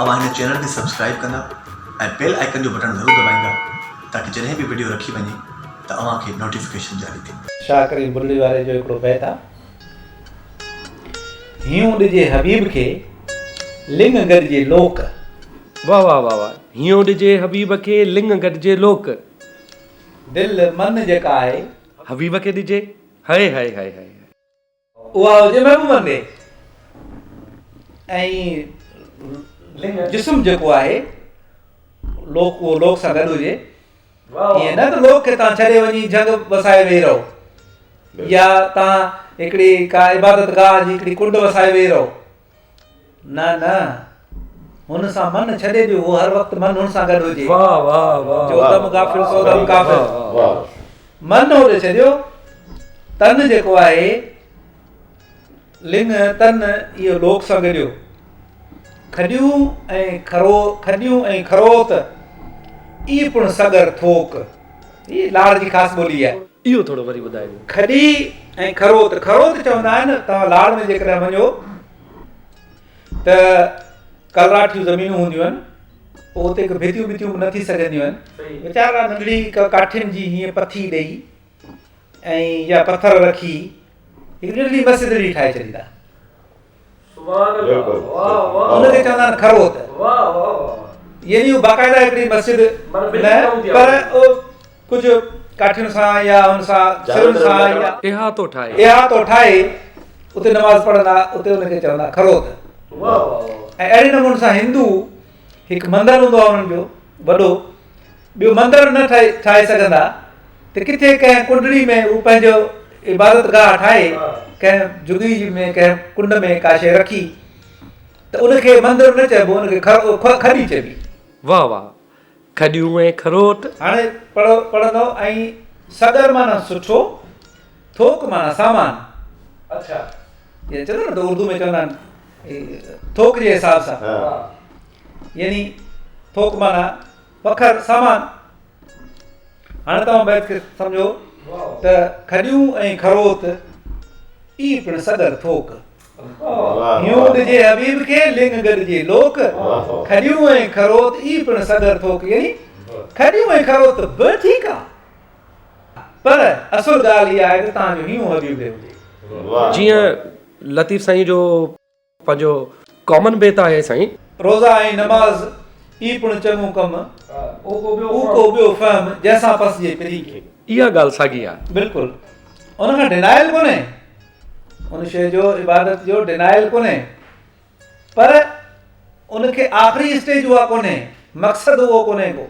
اوهان هن چينل کي سبسڪرائيب ڪندا ۽ بيل آئيڪن جو بٽڻ ضرور دٻائيندا تاڪي جڏهن به وڊيو رکي وڃي ته اوهان کي نوٽيفڪيشن جاري ٿئي. شاهه ڪريم بلڙي واري جو هڪڙو بيت آ. هينئون ڏجي حبيب کي، لڱ گڏجي لوڪ. واه واه واه واه هينئون ڏجي حبيب کي، لڱ گڏجي لوڪ. دل من جيڪا آهي. حبيب کي ڏجي، هئي هئي هئي هئي. اها هجي محبوبن ڏي ۽ جسم جيڪو آهي لوڪ اهو لوڪ سان گڏ هجي. ائين نه ته لوڪ کي توهان ڇڏي وڃي جهنگ وسائي ويهي رهو يا توهان هڪڙي ڪا عبادت گاهه جي هڪڙي ڪنڊ وسائي ويهي رهو. نه نه هن سان من ڇڏي ڏيو، هو هر وقت من هن سان گڏ هجي. جو دم غافل سو دم ڪافر. من هوڏي ڇڏيو، تن جيڪو آهي لڱ تن اهو لوڪ سان گڏيو. کڏيون ۽ کرو کڏيون ۽ کروت اي پڻ سڳر ٿوڪ. هي لاڙ جي خاص ٻولي آهي. اهو ٿورو وري ٻڌائجو. کڏي ۽ کروت، کروت چوندا آهن توهان لاڙ ۾ جيڪڏهن وڃو ته ڪلراٺيون زمينون هونديون آهن پوء اتي ڪي ڀتيون ٻتيون به نه ٿي سگهنديون آهن ويچارا ننڍڙي هڪ ڪاٺين جي هيئن پٿي ڏئي ۽ يا پٿر رکي هڪ ننڍڙي مسجدڙي ٺاهي ڇڏيندا ان کي چوندا آهن کروت يعني هو باقاعده هڪڙي مسجد نه پر ڪجهه ڪاٺين سان يا ان سان سرن سان يا احاطو ٺاهي احاطو ٺاهي اتي نماز پڙهندا اتي ان کي چوندا کروت ۽ اهڙي نموني سان هندو هڪ مندر هوندو آهي انهن جو وڏو ٻيو مندر نه ٺاهي ٺاهي سگهندا ته ڪٿي ڪنهن ڪنڊڙي ۾ هو پنهنجو عبادت گاهه ٺاهي ڪنهن جهڳي ۾ ڪنهن ڪنڊ ۾ ڪا شيء رکي ته ان کي مندر نه چئبو ان کي کڏي چئبي. واه واه کڏيون ۽ کروٽ. هاڻي پڙهو پڙهندو ۽ سڳر معنيٰ سٺو ٿوڪ معنيٰ سامان. اڇا. جيئن چوندا نه ته اردو ۾ چوندا آهن ٿوڪ جي حساب سان يعني ٿوڪ معنيٰ وکر سامان. هاڻي توهان بيت کي سمجهو ته کڏيون ۽ کروت اي پڻ سڳر ٿوڪ. هيون ڏجي حبيب کي لڱ گڏجي لوڪ. کڏيون ۽ کروت اي پڻ سڳر ٿوڪ يعني کڏيون ۽ کروت به ٺيڪ آ پر اصل ڳالهه اها آهي ته توهان جو هيون حبيب ڏي هجي. جيئن لطيف سائين جو پنهنجو ڪامن بيت آهي سائين. روزا ۽ نماز ئي پڻ چڱو ڪم، او ڪو ٻيو فهم، جنهن سان پسجي پرين کي. اها ڳالهه ساڳي آهي. بلڪل ان کان ڊنائل ڪونهي، ان شيء جو عبادت جو ڊنائل ڪونهي، پر ان کي آخري اسٽيج اها ڪونهي، مقصد اهو ڪونهي ڪو،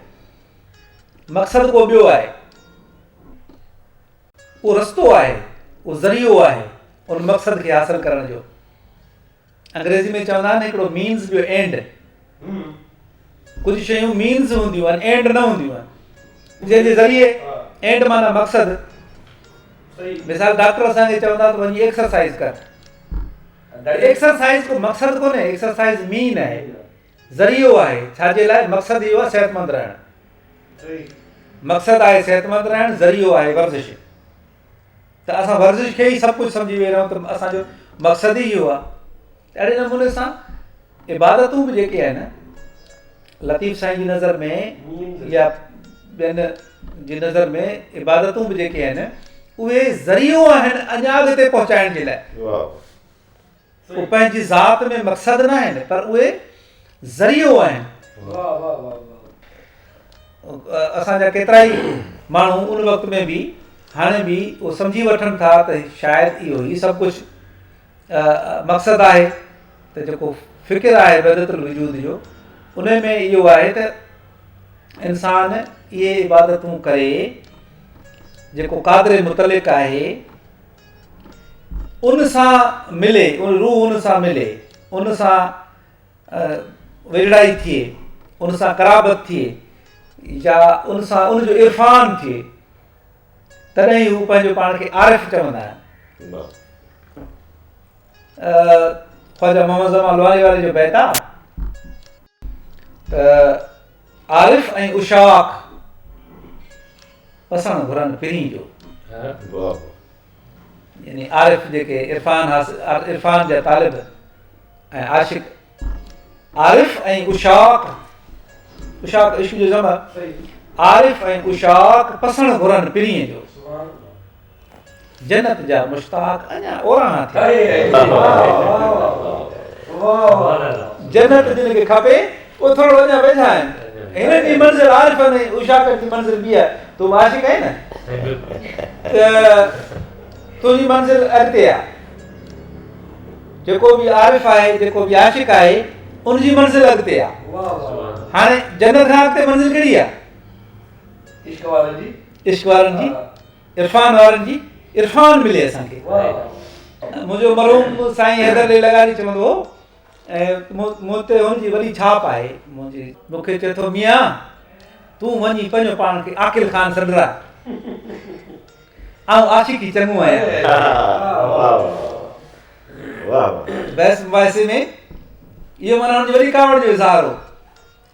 مقصد ڪو ٻيو آهي. اهو رستو آهي، اهو ذريعو آهي ان مقصد کي حاصل ڪرڻ جو. انگريزي ۾ چوندا آهن هڪڙو مينز ٻيو اينڊ. ڪجهه شيون مينز هونديون آهن اينڊ نه هونديون آهن. جنهن جي ذريعي اينڊ معنيٰ مقصد. مثال ڊاڪٽر اسان کي چوندا ته وڃي ايڪسرسائز ڪر. ايڪسرسائز ڪو مقصد ڪونهي، ايڪسرسائز مين آهي، ذريعو آهي. ڇا جي لاء؟ مقصد اهو آهي صحتمند رهڻ. مقصد آهي صحتمند رهڻ، ذريعو آهي ورزش. ته اسان ورزش کي ئي سڀ ڪجهه سمجهي ويهي رهون ته اسان جو مقصد ئي اهو آهي. اهڙي نموني سان عبادتون به جيڪي آهن لطيف سائين جي نظر ۾ يا ٻين جي نظر ۾ عبادتون به جيڪي آهن اهي ذريعو آهن اڃا اڳتي پهچائڻ جي لاء. اهي پنهنجي ذات ۾ مقصد نه آهن پر اهي ذريعو آهن. اسان جا ڪيترائي ماڻهو ان وقت ۾ به هاڻي به اهو سمجهي وٺن ٿا ته شايد اهو ئي سڀ ڪجهه مقصد آهي ته جيڪو فڪر آهي وحدت الوجود جو ان ۾ اهو آهي ته انسان اهي عبادتون ڪري جيڪو قادر مطلق آهي ان سان ملي، ان روح ان سان ملي، ان سان ويجهڙائي ٿئي، ان سان قرابت ٿئي يا ان سان ان جو عرفان ٿئي، تڏهن ئي هو پنهنجو پاڻ کي عارف چوندا آهن. خواجه محمد زمان لواري واري جو بيت آ. ته عارف ۽ عشاق پسڻ گهرن پرين جو. يعني عارف جيڪي عرفان حاصل عرفان جا طالب ۽ عاشق عارف ۽ عشاق عشاق عشق جو جمع عارف ۽ عشاق پسڻ گهرن پرين جو جنت جا مشتاق اڃا اوراڻا ٿيا. جنت جن کي کپي اهي ٿورڙو اڃا ويجها آهن. هنن جي منزل عارفن ۽ عشاقن جي منزل ٻي آهي. تون به عاشق آهين نه ته تنهنجي منزل اڳتي آهي. جيڪو به عارف آهي جيڪو به عاشق آهي ان جي منزل اڳتي آهي. هاڻي جنت کان اڳتي منزل ڪهڙي آهي؟ عشق وارن جي. عشق وارن جي. عرفان وارن جي عرفان ملي اسان کي. منهنجو مرحوم سائين حيدر علي لغاري چوندو هو ۽ مون تي هن جي وڏي ڇاپ آهي منهنجي مون کي چئي ٿو ميان تون وڃي پنهنجو پاڻ کي عاقل خان سڏراء آئون عاشق ئي چڱو آهيان. بحث مباحثي ۾ اهو معنيٰ هن جي وڏي ڪاوڙ جو اظهار هو.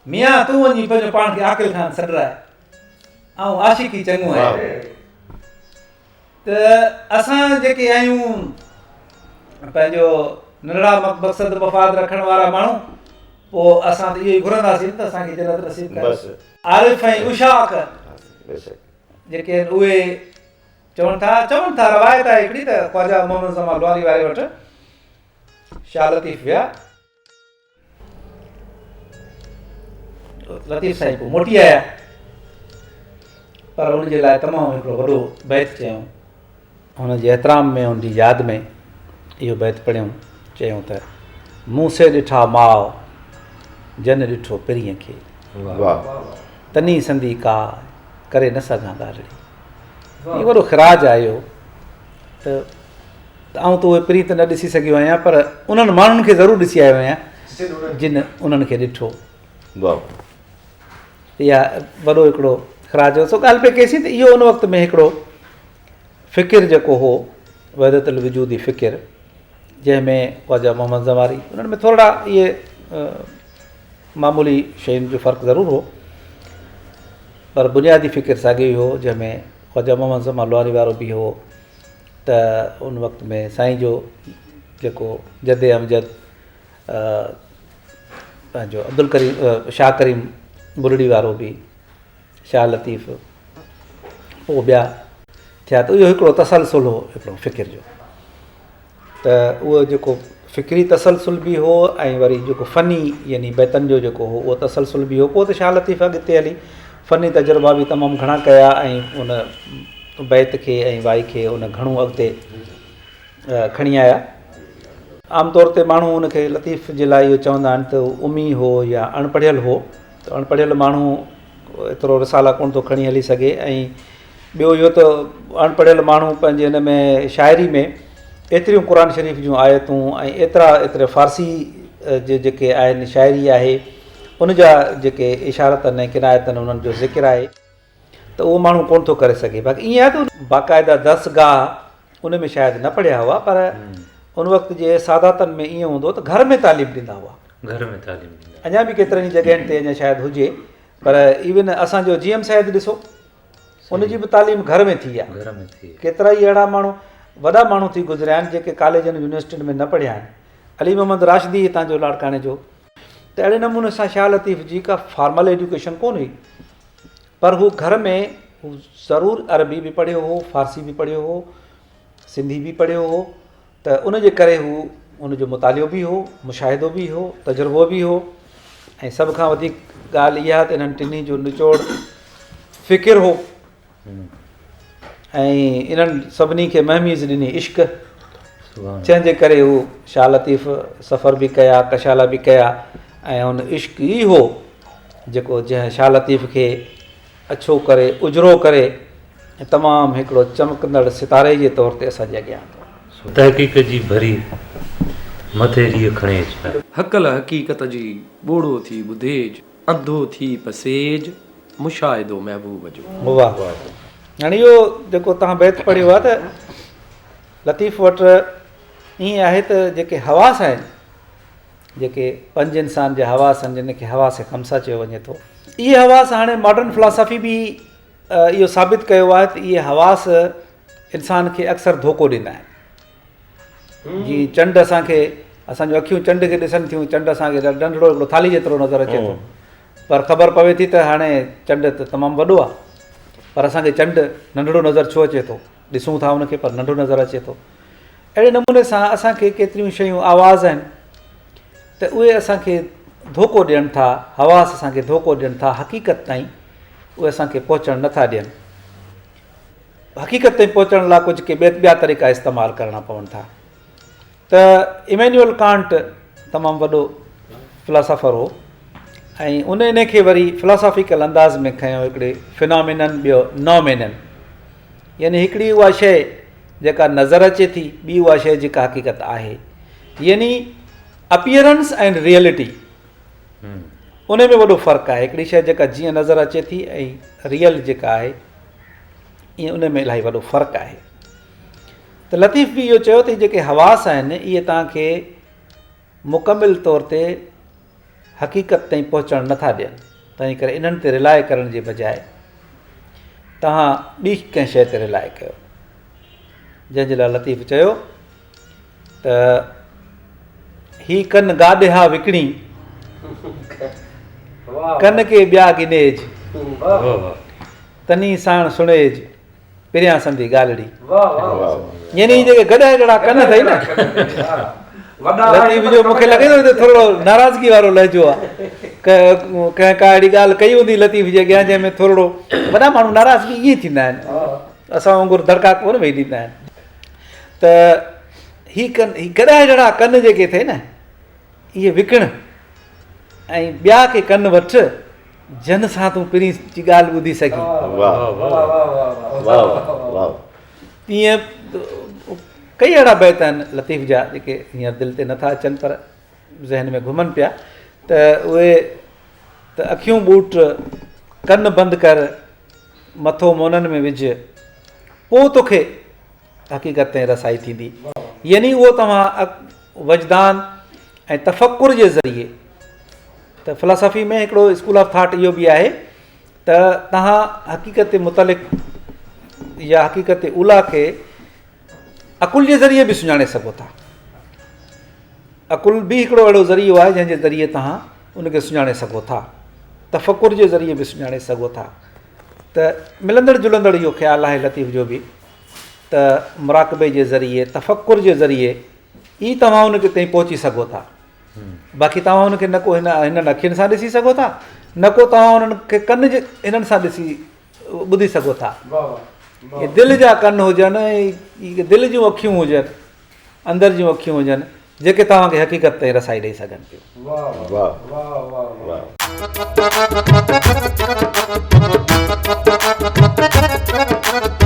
ميان تون وڃي پنهنجو پاڻ کي عاقل خان سڏراء آئون عاشق ئي چڱو آهيان. ته اسان جيڪي آهيون پنهنجو ننڍڙا مقصد مفاد رکڻ وارا ماڻهو پوء اسان ته اهو ئي گهرنداسين ته اسان کي جنت نصيب ڪري. عارف ۽ عشاق جيڪي آهن اهي چون ٿا چون ٿا روايت آهي هڪڙي ته خواجه محمد زمان لواري واري وٽ شاهه لطيف ويا. لطيف سائين پوء موٽي آيا پر ان جي لاء تمام هڪڙو وڏو بيت چيائون هن جي احترام ۾ هن جي ياد ۾ اهو بيت پڙهيائون چيائون ته مون سي ڏٺا ماء جن ڏٺو پرينء کي تني سندي ڪا ڪري نه سگهان ڳالهڙي هي وڏو خراج آهي اهو ته ته آئون ته اهي پرين ته نه ڏسي سگهيو آهيان پر انهن ماڻهن کي ضرور ڏسي آيو آهيان جن انهن کي ڏٺو. اها وڏو هڪڙو خراج هو. سو ڳالهه پئي ڪئيسين ته اهو ان وقت ۾ هڪڙو فڪر جيڪو هو وحدت الوجودي فڪر جنهن ۾ خواجه محمد زواري انهن ۾ ٿورڙا اهي معمولي شين جو فرق ضرور هو پر بنيادي فڪر ساڳيو ئي هو جنهن ۾ خواجه محمد زمان لواري وارو به هو ته ان وقت ۾ سائين جو جيڪو جد امجد پنهنجو عبدالڪريم شاهه ڪريم بلڙي وارو به شاهه لطيف پوء ٻيا ٿيا ته اهو هڪڙو تسلسل هو هڪڙو فڪر جو ته اهو جيڪو فڪري تسلسل به هو ۽ وري جيڪو فني يعني بيتن جو جيڪو هو اهو تسلسل به هو پوء ته شاهه لطيف اڳتي هلي فني تجربا به تمام گهڻا ڪيا ۽ ان بيت کي ۽ وائي کي ان گهڻو اڳتي کڻي آيا. عام طور تي ماڻهو ان کي لطيف جي لاء اهو چوندا آهن ته هو امي هو يا اڻ پڙهيل هو ته اڻ پڙهيل ماڻهو ايترو رسالا ڪونه ٿو کڻي هلي سگهي ۽ ٻيو اهو ته اڻ پڙهيل ماڻهو پنهنجي هن ۾ شاعري ۾ ايتريون قرآن شريف جون آيتون ۽ ايترا ايتري فارسي جي جيڪي آهن شاعري آهي ان جا جيڪي اشارتن ۽ ڪنايتن انهن جو ذڪر آهي ته اهو ماڻهو ڪونه ٿو ڪري سگهي باقي ائين آهي ته باقاعده درسگاهه ان ۾ شايد نه پڙهيا هئا پر ان وقت جي ساداتن ۾ ائين هوندو ته گهر ۾ تعليم ڏيندا هئا گهر ۾ تعليم ڏيندا اڃا به ڪيترن ئي جڳهين تي اڃا شايد هجي پر ايون اسان جو جي ايم سيد ڏسو ان جي به تعليم گهر ۾ ٿي آهي گهر ۾ ٿي ڪيترا ئي اهڙا ماڻهو وڏا ماڻهو ٿي گذريا آهن جيڪي ڪاليجن يونيورسٽين ۾ نه پڙهيا آهن علي محمد راشدي هتان جو لاڙڪاڻي جو ته اهڙي نموني سان شاهه لطيف جي ڪا فارمل ايجوڪيشن ڪونه هئي پر هو گهر ۾ هو ضرور عربي به پڙهيو هو، فارسي به پڙهيو هو، سنڌي به پڙهيو هو ته ان جي ڪري هو ان جو مطالعو به هو، مشاهدو به هو، تجربو به هو ۽ سڀ کان وڌيڪ ڳالهه اها ته انهن ٽنهي جو نچوڙ فڪر هو ۽ انهن سڀني کي مهميز ڏني عشق جنهن جي ڪري هو شاهه لطيف سفر به ڪيا، ڪشالا به ڪيا ۽ ان عشق ئي هو جيڪو جنهن شاهه لطيف کي اڇو ڪري اجرو ڪري ۽ تمام هڪڙو چمڪندڙ ستاري جي طور تي اسان جي اڳيان آندو. تحقيق جي ڀري مٿي ريء کڻي اچ. هڪل حقيقت جي ٻوڙو ٿي ٻڌيج، انڌو ٿي پسيج، مشاهدو محبوب جو. واهه هاڻي اهو جيڪو توهان بيت پڙهيو آهي ته لطيف وٽ ائين آهي ته جيڪي حواس آهن. جيڪي پنج انسان جا حواس آهن جن کي حواس خمسه چيو وڃي ٿو. اهي حواس هاڻي ماڊرن فلاسافي به اهو ثابت ڪيو آهي ته اهي حواس انسان کي اڪثر ڌوڪو ڏيندا آهن. جيئن چنڊ اسان کي اسان جون اکيون چنڊ کي ڏسن ٿيون چنڊ اسان کي ننڍڙو هڪڙو ٿالهي جيترو نظر اچي ٿو پر خبر پوي ٿي ته هاڻي چنڊ ته تمام وڏو آهي پر اسان کي چنڊ ننڍڙو نظر ڇو اچي ٿو ڏسون ٿا ان کي پر ننڍو نظر اچي ٿو اهڙي نموني سان اسان کي ڪيتريون شيون آواز آهن ته اهي اسان کي ڌوڪو ڏين ٿا حواس اسان کي ڌوڪو ڏين ٿا حقيقت تائين اهي اسان کي پهچڻ نٿا ڏين حقيقت تائين پهچڻ لاء ڪجهه ڪي ٻيا طريقا استعمال ڪرڻا پون ٿا ته ايمينيول ڪانٽ تمام وڏو فلاسافر هو ۽ ان ان کي وري فلاسافيڪل انداز ۾ کنيو هڪڙي فنامينن ٻيو نومينن يعني هڪڙي اها شيء جيڪا نظر اچي ٿي ٻي اها شيء جيڪا حقيقت آهي يعني اپيئرنس ۽ ريئلٽي ان ۾ وڏو فرق آهي هڪڙي شيء جيڪا جيئن نظر اچي ٿي ۽ ريئل جيڪا آهي ائين ان ۾ الاهي وڏو فرق آهي ته لطيف به اهو چيو ته جيڪي حواس آهن اهي توهان کي مڪمل طور تي حقيقت تائين پهچڻ نٿا ڏين تنهن ڪري انهن تي رلاء ڪرڻ جي بجاء توهان ٻي ڪنهن شيء تي رلاء ڪيو جنهن جي لاء لطيف چيو ته هي ڪن گاڏيها وڪڻي ڪن ڪي ٻيا گنيج تني ساڻ سڻيج پريان سندي ڳالهڙي. يعني هي جيڪي گڏهه جهڙا ڪن اٿئي نه لطيف جو مونکي لڳي ٿو ته ٿورڙو ناراضگي وارو لهجو آ ڪنهن ڪا اهڙي ڳالهه ڪئي هوندي لطيف جي اڳيان جنهن ۾ ٿورڙو وڏا ماڻهو ناراض به ائين ٿيندا آهن اسان وانگر دڙڪا ڪونه ويهي ڏيندا آهن ته هي ڪن هي گڏهه جهڙا ڪن جيڪي اٿئي نه اهي وڪڻ ۽ ٻيا ڪي ڪن وٺ جن سان تون پرين جي ڳالهه ٻڌي سگهين. تيئن ڪئي اهڙا بيت آهن لطيف جا جيڪي هينئر دل تي نٿا اچن پر ذهن ۾ گهمن پيا ته اهي ته اکيون ٻوٽ ڪن بند ڪر مٿو مونن ۾ وجهه پوء توکي حقيقت تائين رسائي ٿيندي يعني اهو توهان وجدان ۽ تفڪر جي ذريعي ته فلاسافي ۾ هڪڙو اسڪول آف ٿاٽ اهو به آهي ته توهان حقيقت متعلق يا حقيقت اولا کي عقل جي ذريعي به سڃاڻي سگهو ٿا عقل به هڪڙو اهڙو ذريعو آهي جنهن جي ذريعي توهان ان کي سڃاڻي سگهو ٿا تفڪر جي ذريعي به سڃاڻي سگهو ٿا ته ملندڙ جلندڙ اهو خيال آهي لطيف جو به ته مراقبي جي ذريعي تفڪر جي ذريعي ئي توهان ان کي تائين پهچي سگهو ٿا باقي توهان ان کي نه ڪو هن هنن اکين سان ڏسي سگهو ٿا نه ڪو توهان انهن کي ڪن جي هنن سان ڏسي ٻڌي سگهو ٿا دل جا ڪن هجن ۽ دل جون اکيون هجن اندر جون اکيون هجن جيڪي توهان کي حقيقت تائين رسائي ڏئي سگهن ٿيون. واھ واھ واھ.